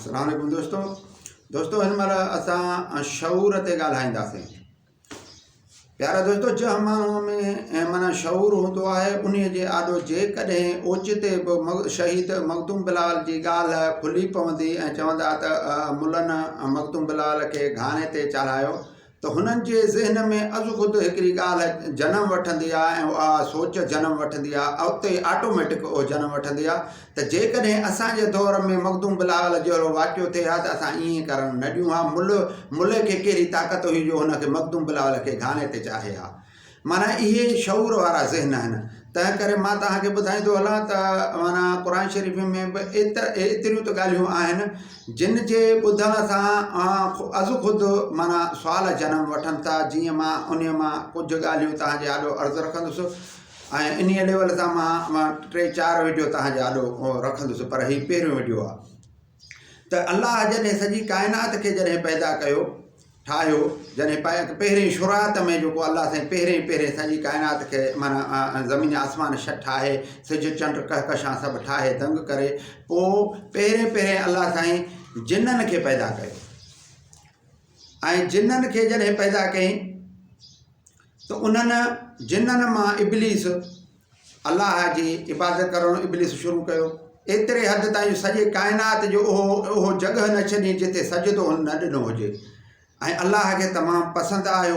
السلام عليڪم دوستو دوستو هن مهل اسان شعور تي ڳالهائينداسين پيارا دوستو جنهن ماڻهوء ۾ معنيٰ شعور هوندو آهي انهي جي آڏو جيڪڏهن اوچتي به شهيد مخدوم بلاول جي ڳالهه کلي پوندي ۽ چوندا ته ملن مخدوم بلاول کي گهاڻي تي چاڙهايو ته هنن جي ذهن ۾ ازخود هڪڙي ڳالهه جنم وٺندي آهي ۽ اها سوچ جنم وٺندي آهي اتي آٽوميٽڪ اهو جنم وٺندي آهي ته جيڪڏهن اسان جي دور ۾ مخدوم بلاول جهڙو واقعو ٿئي ها ته اسان ائين ڪرڻ نه ڏيون ها مل ملي کي ڪهڙي طاقت هئي جو هن کي مخدوم بلاول کي گهاڻي تي چاڙهي ها معنيٰ اهي شعور وارا ذهن آهن تنهن ڪري مان توهان کي ٻڌائيندو هلان ته معنيٰ قرآن شريف ۾ به ايتريون ته ڳالهيون آهن جن جي ٻڌڻ سان از خود معنيٰ سوال جنم وٺن ٿا جيئن مان انهي مان ڪجهه ڳالهيون توهان جي آڏو عرض رکندس ۽ انهي ليول سان مان ٽي چار وڊيو توهان جي آڏو رکندس پر هي پهريون وڊيو آهي ته الله جڏهن سڄي ڪائنات کي جڏهن پيدا ڪيو، ٺاهيو، جڏهن پهرين شروعات ۾ جيڪو الله سائين پهرين پهرين سڄي ڪائنات کي معنيٰ زمين آسمان شھ ٺاهي، سج چنڊ ڪهڪشان سڀ ٺاهي دنگ ڪري پوء پهرين پهرين الله سائين جنن کي پيدا ڪيو ۽ جنن کي جڏهن پيدا ڪيائين ته انهن جنن مان ابليس الله جي عبادت ڪرڻ ابليس شروع ڪيو. ايتري حد تائين جو سڄي ڪائنات جو اهو اهو جڳهه نه ڇڏيائين جتي سجدو هن نه ڏنو هجي ۽ الله کي تمام پسند آيو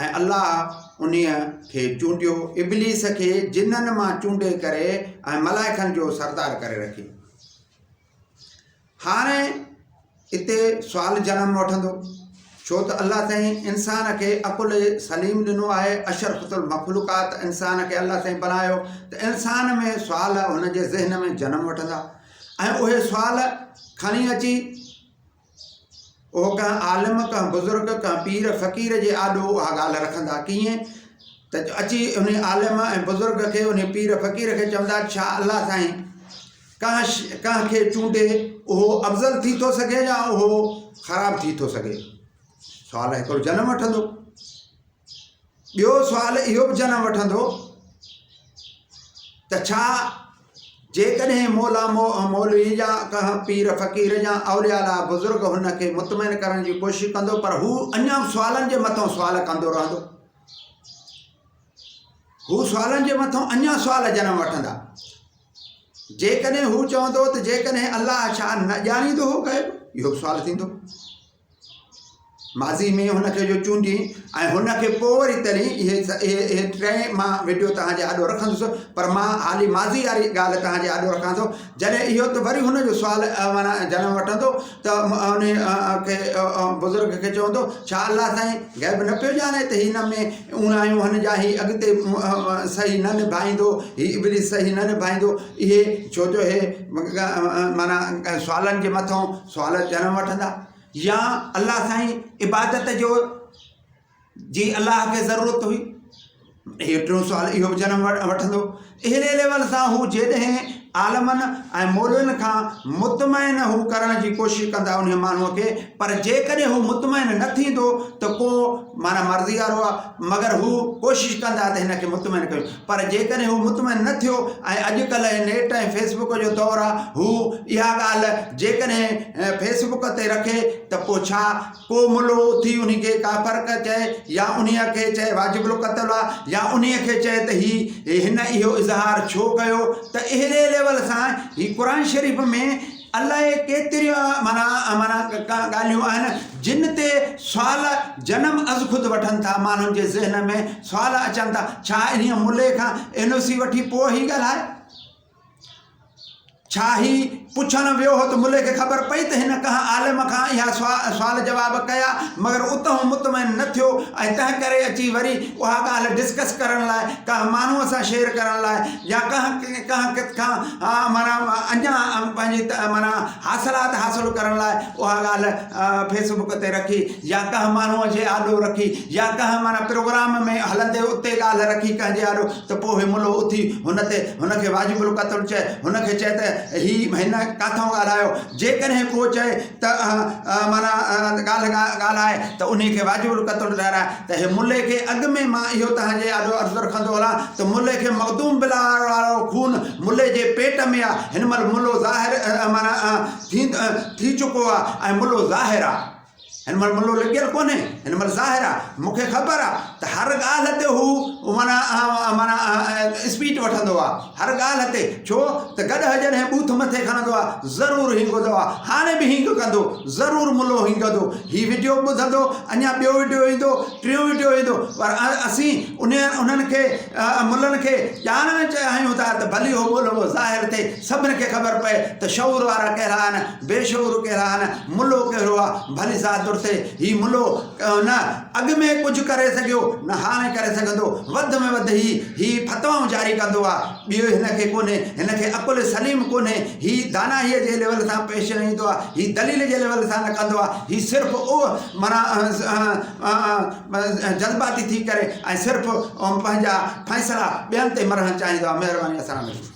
۽ الله انهيء کي چونڊيو ابليس کي جنن مان چونڊي ڪري ۽ ملائڪن جو سردار ڪري رکي. هاڻي اتي سوال جنم وٺندو، ڇو ته الله سائين انسان کي عقل سليم ڏنو آهي، اشرفت المخلوقات انسان کي الله سائين بڻايو ته انسان ۾ سوال هن جي ذهن ۾ جنم وٺندا ۽ اهي سوال کڻي اچي اهو ڪنهن عالم، ڪنهن بزرگ، ڪنهن پير فقير جي آڏو اها ڳالهه رکندا. ڪيئن ته اچي انهي عالم ۽ بزرگ کي، انهي پير فقير کي چوندا، ڇا الله سائين ڪنهن ڪنهن کي چونڊي اهو افضل ٿي ٿو سگهي يا اهو خراب ٿي ٿو سگهي؟ سوال هڪڙو جنم وٺندو. ٻيو سوال اهو به جنم وٺندو ته ڇا جيڪڏهن مولا مولوي يا ڪنهن پير فقير يا اولياء الله بزرگ هن کي مطمئن ڪرڻ جي ڪوشش ڪندو پر هو اڃا به سوالن جي مٿان سوال ڪندو رهندو هو سوالن جي مٿان اڃا سوال جنم وٺندا جيڪڏهن هو چوندو ته جيڪڏهن الله ڇا نه ڄاڻيندو هو غيب اهو به سوال ٿيندو ماضي ۾ هن کي جو چونڊين ۽ هن کي پوء وري ترين اهي اهي اهي ٽئين مان وڊيو توهان جي آڏو رکندس پر مان حالي ماضي واري ڳالهه توهان جي آڏو رکان ٿو جڏهن اهو ته وري هن جو سوال معنيٰ جنم وٺندو ته ان کي بزرگ کي چوندو ڇا الله سائين غيب نه پيو ڄاڻي ته هن ۾ اوڻايون هن جا هي اڳتي صحيح نه نڀائيندو هي ابليس صحيح نه نڀائيندو اهي ڇو جو هي معنيٰ سوالن جي مٿان سوال جنم وٺندا يا الله سائين عبادت جو جي الله کي ضرورت هئي هي ٽيون سوال اهو به جنم وٺندو اهڙي ليول سان هو جيڏهن عالمن ۽ مولوين کان مطمئن هو ڪرڻ جي ڪوشش ڪندا انهي ماڻهوء کي پر جيڪڏهن هو مطمئن نه ٿيندو ته پوء معنيٰ مرضي وارو آهي مگر هو ڪوشش ڪندا ته هن کي مطمئن ڪيون پر جيڪڏهن هو مطمئن نه ٿيو ۽ اڄ ڪلهه نيٽ ۽ فيس بڪ جو دور آ هو اها ڳالهه جيڪڏهن فيس بڪ تي رکي ته پوء ڇا ڪو ملو اٿي انهي کي ڪافر چئي يا انهي کي چئي واجب القتل آ يا انهي کي چئي ته هي هن اهو اظهار ڇو ڪيو ته اهڙي ليول سان هي قرآن شريف ۾ الائي ڪيتريون معنيٰ معنيٰ ڳالهيون آهن جن تي سوال جنم ازخود وٺن ٿا ماڻهن جي ذهن ۾ سوال اچن ٿا ڇا انهيء ملي کان اين او سي وٺي پوء هي ڳالهائي؟ ڇا هي پڇڻ ويو هو ته ملي کي خبر پئي ته هن ڪنهن عالم کان اها سوال جواب ڪيا مگر اتهون مطمئن نه ٿيو ۽ تنهن ڪري اچي وري اها ڳالهه ڊسڪس ڪرڻ لاء ڪنهن ماڻهوء سان شيئر ڪرڻ لاء يا ڪنهن ڪنهن کان معنيٰ اڃا پنهنجي معنيٰ حاصلات حاصل ڪرڻ لاء اها ڳالهه فيس بڪ تي رکي يا ڪنهن ماڻهوء جي آڏو رکي يا ڪنهن معنيٰ پروگرام ۾ هلندي اتي ڳالهه رکي ڪنهن جي آڏو ته پوء هي ملو اٿي هن تي هن کي واجب القتل چئي هن کي چئي ته هي هن ڪاٿئون ڳالهايو. جيڪڏهن ڪو چئي ته معنيٰ ڳالهه ڳالهائي ته انهي کي واجب القتل ٺهرائي ته هي ملي کي اڳ ۾ مان اهو توهان جي آڏو عرض رکندو هلان ته ملي کي مخدوم بلاول وارو خون ملي جي پيٽ ۾ آ هن مهل ملو ظاهر معنيٰ ٿي چڪو آ ۽ ملو ظاهر آ. هن مهل ملو لڪيل ڪونهي، هن مهل ظاهر آ. مون کي خبر آ ته هر ڳالهه تي هو معنيٰ معنيٰ اسپيچ وٺندو آ، هر ڳالهه تي، ڇو ته گڏهه جڏهن ٻوٿ مٿي کڻندو آ، ضرور هينگندو آ. هاڻي به هينگ ڪندو، ضرور ملو هينگندو. هي وڊيو ٻڌندو، اڃا ٻيو وڊيو ايندو، ٽيون وڊيو ايندو، پر اسين انهن کي ملن کي ڄاڻڻ چاهيون ٿا ته ڀلي اهو ملو ظاهر ٿئي، سڀن کي خبر پئي ته شعور وارا ڪهڙا آهن، بي شعور ڪهڙا آهن، ملو ڪهڙو آ، ڀلي ذات ٿئي، هي ملو نه اڳ ۾ ڪجهه ڪري سگهيو نه هاڻي ڪري سگهندو، وڌ ۾ وڌ هي هي فتوائون جاري ڪندو آ، ٻيو هن کي ڪونهي، هن کي عقل سليم ڪونهي، هي دانائيء جي ليول سان پيش نه ايندو آ، هي دليل جي ليول سان نه ڪندو آ، هي صرف او معنيٰ جذباتي ٿي ڪري ۽ صرف پنهنجا فيصلا ٻين تي مڙهڻ چاهيندو آ، مهرباني السلام عليڪم.